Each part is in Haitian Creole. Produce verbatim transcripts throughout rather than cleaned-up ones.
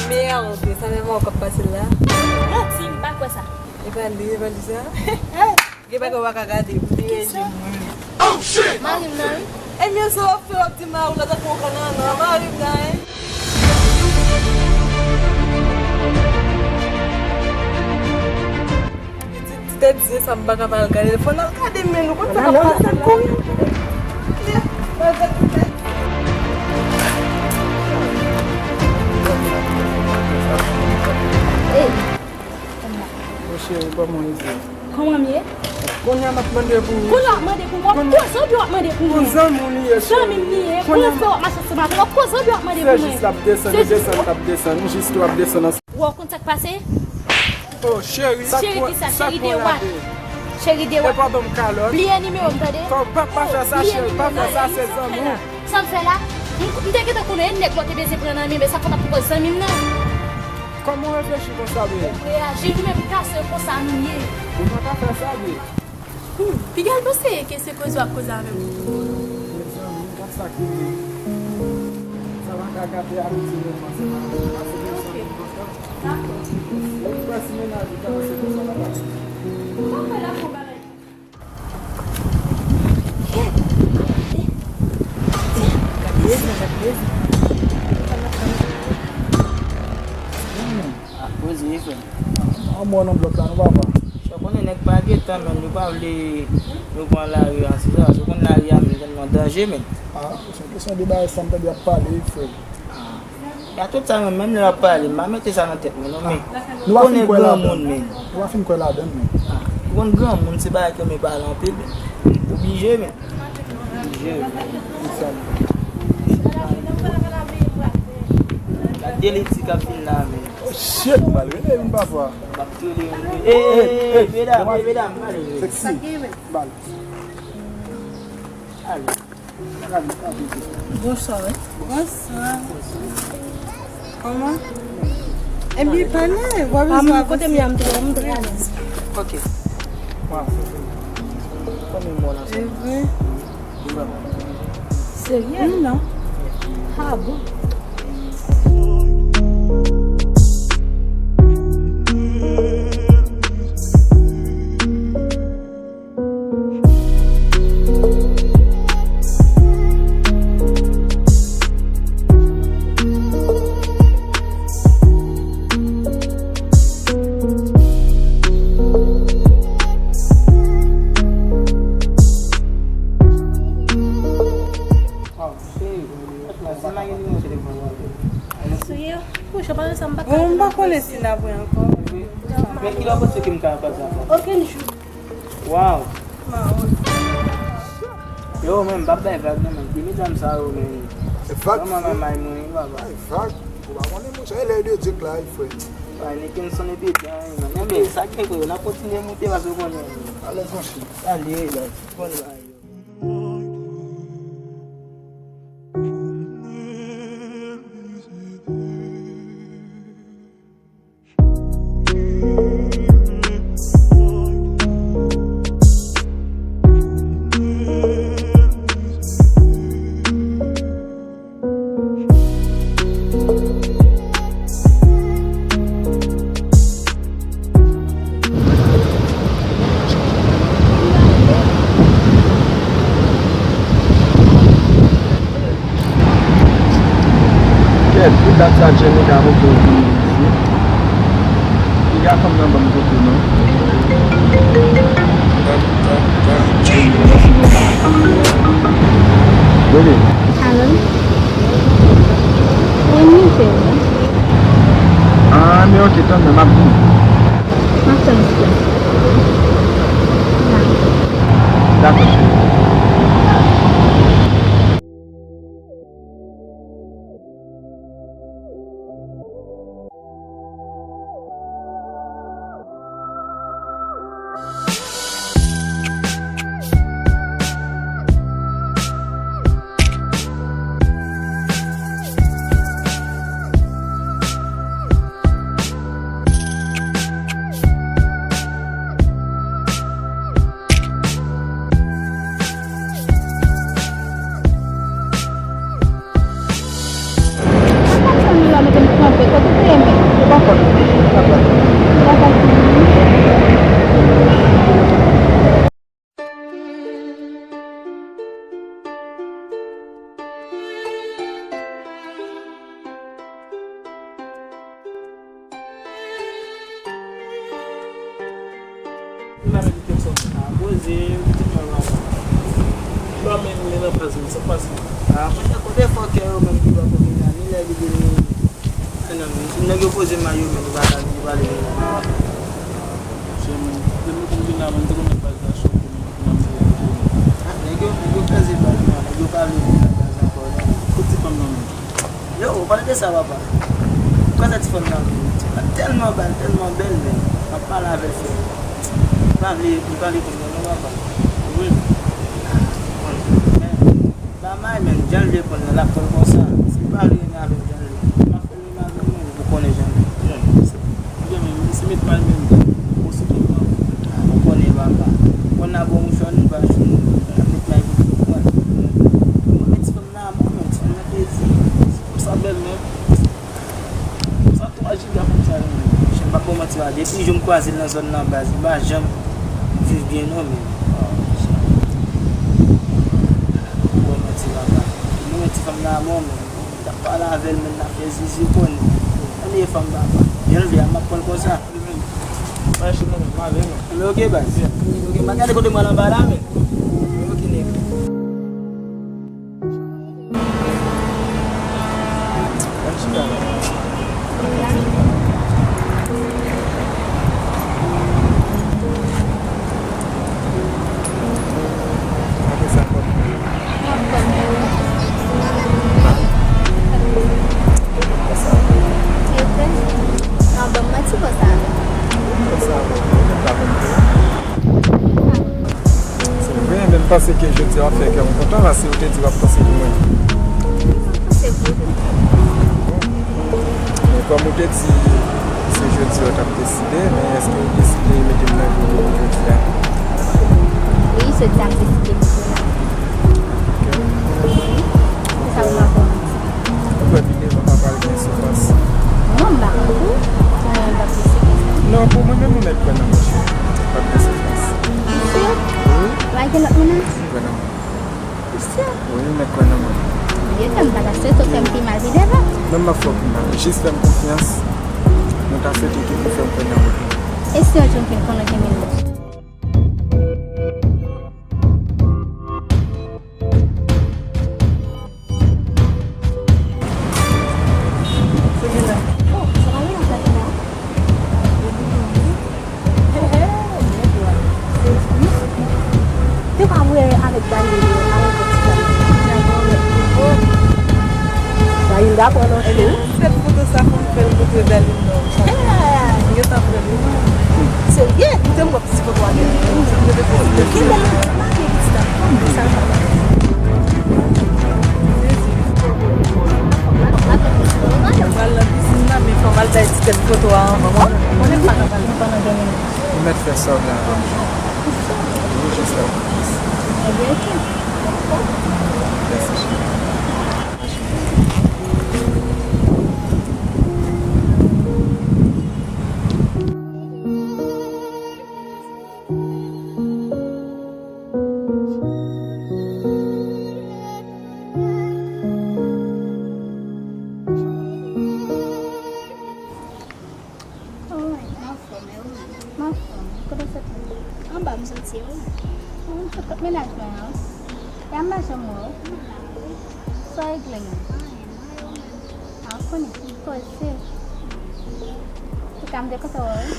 Merde, sa menm w ap pase la. Manti, m pa kwè sa. E pa li, e pa li sa. Gen bagay w pa ka gade, pou li rejim mwen. Mari m nan, wi. Ebyen, sa w ap fè, w ap di mari w la, tankou w ka nan, nan, mari m nan, wi. Ti tèt zen sa m pa ka pa al gade l. Fò n al gade men nou konn sa k ap pase la. Hey. Mon cheri, kòman w ye? Kòman m ye? Kounye a m ap mande pou ou. Kounye a w ap mande pou mwen? Pou zanmi w ap mande pou mwen? Pou zanmi w li ye, cheri. Zanmi m li ye. Pou zanmi w ap mache ansanm avè l. Pou zanmi w ap mande pou mwen? Se jis l ap desann, li desann, l ap desann, jis tou ap desann. Wè, w konn sa k pase? Oh, cheri, sa k pran, sa k pran la de? Cheri de wat. Epa ban m kalòt. Bliye nimewo m, tande? Kò, pa, pa fè sa, cheri, pa fè sa, se zanmi w. Sa m fè la? M, m te gentan konnen e nèg la w te bezwen pran nan men, men sa fè w t ap pran zanmi m nan. Kòman w reflechi konsa, bebe? Reyaji, nou menm gason konsa nou ye. Ou pa ka fè sa, bebe. Hmm, piga l panse ke se koze w ap koze avè m. Mezanmi, gad sa ki rive. Sa pa ka gate amitye nou, sa pa ka pase konsa. Ok. Dakò. Ou kwè si mennaj ou ta pase konsa, papa? Ou pa kwè l ap fè yon bagay. Gad, gad, gad, gad. Hmm. Ah, poze, frè m. An mò nan blòk la, non, papa. Sa konnen nèg pa gen tan, menm, yo pa vle nou pran lari a, se sa. Sa konnen lari a, menm, tèlman danje, menm. Ah, se yon kesyon de bagay sa m tande y ap pale, frè m. Ah. Ya tout sa, menm, menm lè y ap pale, m pa mete sa nan tèt mwen, non, men. Nou pa fin kwè ladan. Konnen granmoun, menm. Nou pa fin kwè ladan, men. Ah, ou konn granmoun, se bagay ke men pale anpil, men. Oblije, men. Oblije. Gad de liti k ap vin la, men. Oh, shit, m al rele youn pafwa. M ap rele youn. Ey, ey, ey, medam, ey, medam, ale. Sexy. Bal. Ale. Bonswa, wi. Bonswa. Kòman? Ebyen, pale, w ap bezwen avanse. Kote m ye a, m trè, m trè alèz. Ok. Waw. Konbyen mò nan sa? E vre? Serye? Non. Ah bon? Sou ye, kouche, pandan sa m pa ka. Bon, m pa konnen si n ap wè ankò. Men kilè w panse ke m ka pase ankò? Okenn jou. Waw. Yo, men, m p ap bay vag, non, men. Ki medam sa yo, men? Se vag, frè. Kòman manmay mwen, papa? Ay, vag. Ou pa konnen, monchè, e lè de Dye k la, frè. Ay, Nickenson epi Dany, men. Men, sa k gen, frè, n ap kontinye moute, paske w konnen. Alèz, monchè. Ale, la. Bon, la, yo. Kèt, pou dat sa Jenny ka voye w vin isit. Piga fanm nan ban m kote non. Bebe. Alon. Mwen mizè wi. Ah, men ok, tann mwen, m ap vini. M ap tann ou. Dakò. Dakò, cheri. Kote w te ye menm? Ou pa fò. Ou pa fò. Poze, ti papa. Lò menm li nan paz mwen, sa k pase? Ah, mwen te konn fè kè yo menm ki pa konn vin la, ni lè li vini. Nèg yo poze may yo, men nou pa ka di pale de nou. Se mwen, depi mwen konn vin la, mwen te konn met baz la sou kou, mwen te konn ap di. Ah, nèg yo, nèg yo kraze baz la, nèg yo pa vle vin nan baz la ankò, non. Kot ti fanm nan menm? Yo, ou pale de sa, papa. Ou ka sa ti fanm nan, men ti fanm tèlman bèl, tèlman bèl, men m ap pale avè l, frè. Li pa vle, li pa vle konn mwen, non, papa. Wi. Ah, bon, men, ba may, men, jan l vle konn mwen, l ap konn konsa. Si l pa vle renmen avè m, jan l vle. M ap fè l renmen avè m, men, ou konnen jan l vle. Ebyen, men, misye met may menm, osi tou nan. Ah, ou konnen, papa. Konn nan bon mouchwa, nou pa chou, nou ap met may pou tout pran. Mwen, men, ti fanm nan, mwen, men, ti fanm nan, plezi. Ti fanm sa bèl, men. Sa twa jiga fanm sa yo menm. Jan m p ap ba w manti la, depi jou m kwaze l nan zòn nan baz, li pa janm viv byen non menm. Ba w manti papa. Mwen ti fanm nan mò menm. M t ap pale avè l menm, n ap fè zizi konnen. Ann ye fanm papa. Jan l vle a, m ap pran l konsa. Mache non, m ale non. Anben oke baz. Oke, m ap gade kote m al anba la menm. Oke nèg. Se vre, men m panse ke jodi a w ap fè kè m kontan, paske ou te di w ap panse pou mwen. Mwen panse pou ou. Men kòm ou te di se jodi a w t ap deside, men èske ou deside mete m nan vi w jodi a? Wi, jodi a m deside mete w nan vi m. Ok. Wi. Se sa m ap fè. Ou kwè pi devan pa pral gen soufrans? Non, m pa konn pou ou. Mwen menm m ap deside. Non, pou mwen menm, ou mèt kwè nan mwen, cheri. P ap gen soufrans. Ou si? Wi. Pa gen lòt moun nan? M kwè nan mwen. Ou si? Wi, ou mèt kwè nan mwen. Byen, fè m pa ta swete w fè m pi mal pi devan. Non, m p ap fè w pi mal. Jis fè m konfyans. Mwen ta swete ke pou fè m kwè nan mwen. E si yon jou m fin konnen gen mil moun? Te pa wè avèk Daniel yo, avèk yon ti dam. Daniel dakò non cheri. Sèt foto sa fò m fè l montre Daniel non. Yo t ap fè l. Serye? Koute m wè ti foto a gen. Ki bèl mache pitit la. Sa l pa. Pral nan pisin nan, men fò m al bay ti tèt foto a anvan. Konnen m pa ka pale pandan de minit. Ou mèt fè sa w vle avè m, cheri. Ou jis fè yon konfyans. Ebyen, oke. Mèsi, cheri. Wi, m anfòm, e ou menm? M anfòm. Kote w sot? Anba m soti, e ou menm? M sot kot mennaj mwen an. E a m pa janm wè w. Sa w regle menm? Anyen, non, e ou menm? A, ou konnen, m poze. Antouka, m te kontan wè w, wi.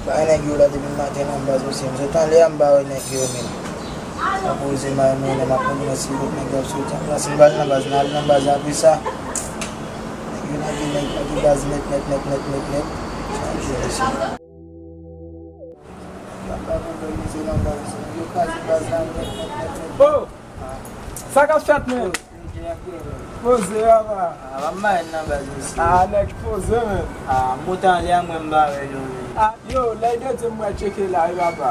Bay nèg yo la depi maten nan baz osi. M sot anlè a, m pa wè nèg yo menm. Sa poze may mwen, m ap konn si lòt nèg yo ap soti. Anplas m pral nan baz, m al nan baz apre sa. Nèg yo lage nèg, lage baz nèt, nèt, nèt, nèt, nèt, nèt. Sa jwe mesye. Y ap bay pwoblèm mesye nan baz, nèg yo kraze baz la nèt, nèt, nèt, nèt. Oh! Sa k ap fèt, men? Poze, papa. Ah, pa m bay nan baz mesye. Ah, nèg poze, men. Ah, m kontan lè a mwen m pa wè yo, men. Ah, yo, lè de di m wè tcheke la, wi, papa.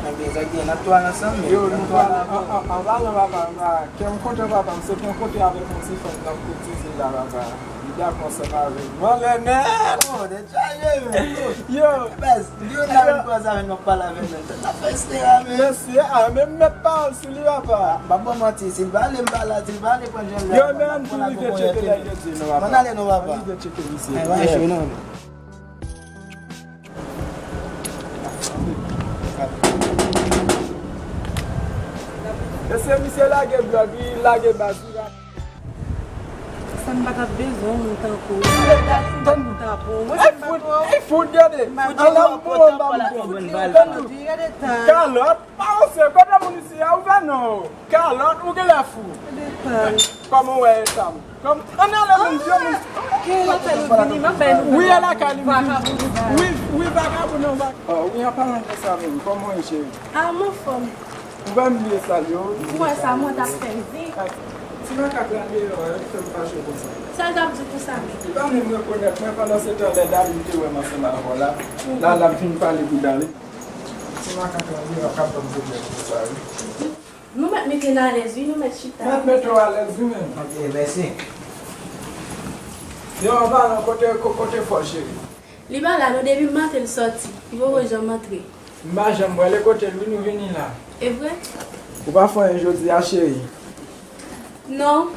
Ebyen, sa k gen, n ap twal ansanm, men. Yo, n ap twal ansanm. An, an, an palan, papa, m pa, kè m kontan, papa, m sot yon kote avèk yon ti fanm k ap koutize la, papa. Li dakò ansanm avè m. Mwen lè nèt. Oh, de chaje, men. Yo. Baz, li yon nan yon kòz avè n, m ap pale avè l, men. Tèt la fè estera, men. Mesye, a, men m met pawòl sou li, papa. M pa ban manti, si l pa ale, m pa la, si l pa ale pran jan l la, yo, men, m tou rive tcheke nèg yo di non, papa. Ann ale non, papa. Ann rive tcheke misye. Ay, mache, non. Mesye, misye lage blòk, li lage baz, li rap. Sa m pa t ap bezwen yon moun tankou w. Tann tankou w. Mwen se m pa twò. Ey, fout, gade. Ala m pou mwen ba m fout. Tann. Kalòt. Pa ranse, kote moun isi a, ouvè non. Kalòt, ou genlè fou. Kòman w wè eta m? Kòm, ann ale menm, vye moun. Ki lè fè nou vini, m ap bay nou. Wi, a lakay li m vini. Wi, wi, vagabon nan vag-, oh, wi, an palan de sa menm, kòman w ye, cheri? A, m anfòm. Ou pa bliye sal yo. Ou wè sa, mwen t ap fè m di. Ti makak la deyò a, yo fè m fache konsa. Sa l t ap di pou sa menm? Li pa menm rekonèt mwen, pandan se tan lè David te wè m ansanm avè w la. La, l ap vin pale bouda li. Ti makak la deyò a k ap ban m pwoblèm konsa, wi. Nou mèt mete n alèz, wi, nou mèt chita. Mèt mete w alèz, wi, menm. Ok, mèsi. Yo, an palan, kote, ko-, kote Fò, cheri? Li pa la, non, depi maten l sòti. Li poko janm antre. M pa janm wè l, e kote l, wi, nou vini la. E vre? Ou pa fè anyen jodi a, cheri? Non.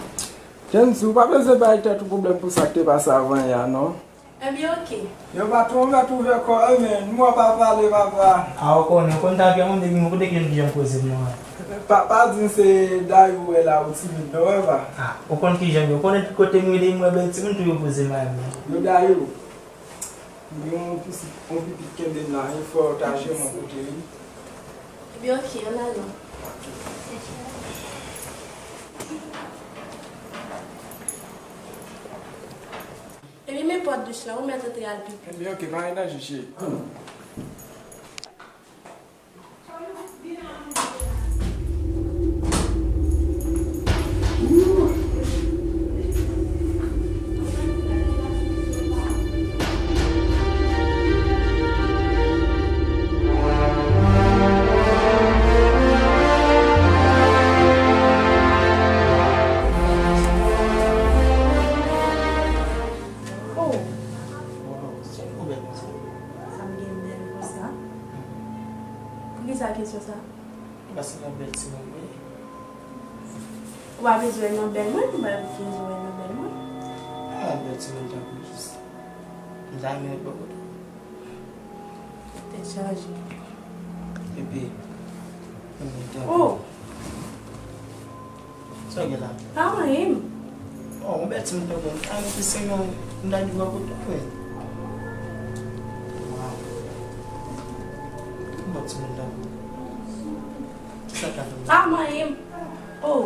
Kenzo, ou pa bezwen bay tèt ou pwoblèm pou sa k te pase avan yè a, non. Ebyen, oke. Yo, patwon, mèt ouvè kò, e, men, nou pa pale, papa. A, ou konnen, ou konn ta byen mande, men kote ki jwenn ki jan koze m nan, a? Pa, pa di m se Dayou wè la, ou timid, non, wè, pa? A, ou konn ki jan, ou konnen tout kote m rele, m wè bèl timoun, tou yo poze m a, men. Yo, Dayou. M gen yon pitit, yon pitit kenbe m la, e fò w ta jere yon kote, wi. Ebyen, oke, ann ale. Ebyen, men pòt douch la, ou mèt antre al pipi. Ebyen, oke, pa gen danje, cheri. Oh! Wow, se yon bèl konsa. Sa m gen bèl konsa? Poukisa kesyon sa? Paske m yon bèl timoun, wi. Ou pa bezwen nan bèl mwen, ou pa bezwen nan bèl mwen. Ah, bèl timoun tankou jis. M ta renmen ret bò kote w. Tèt chaje. Bebe, m renmen tankou. Oh! Sa w gen la? Pa anyen. Oh, yon bèl timoun tankou w. Ah, men se yon, m ta di w bò kote w, men. Wow. Yon bèl timoun tankou w. Kisa k ka fè m? Pa manyen m. Oh.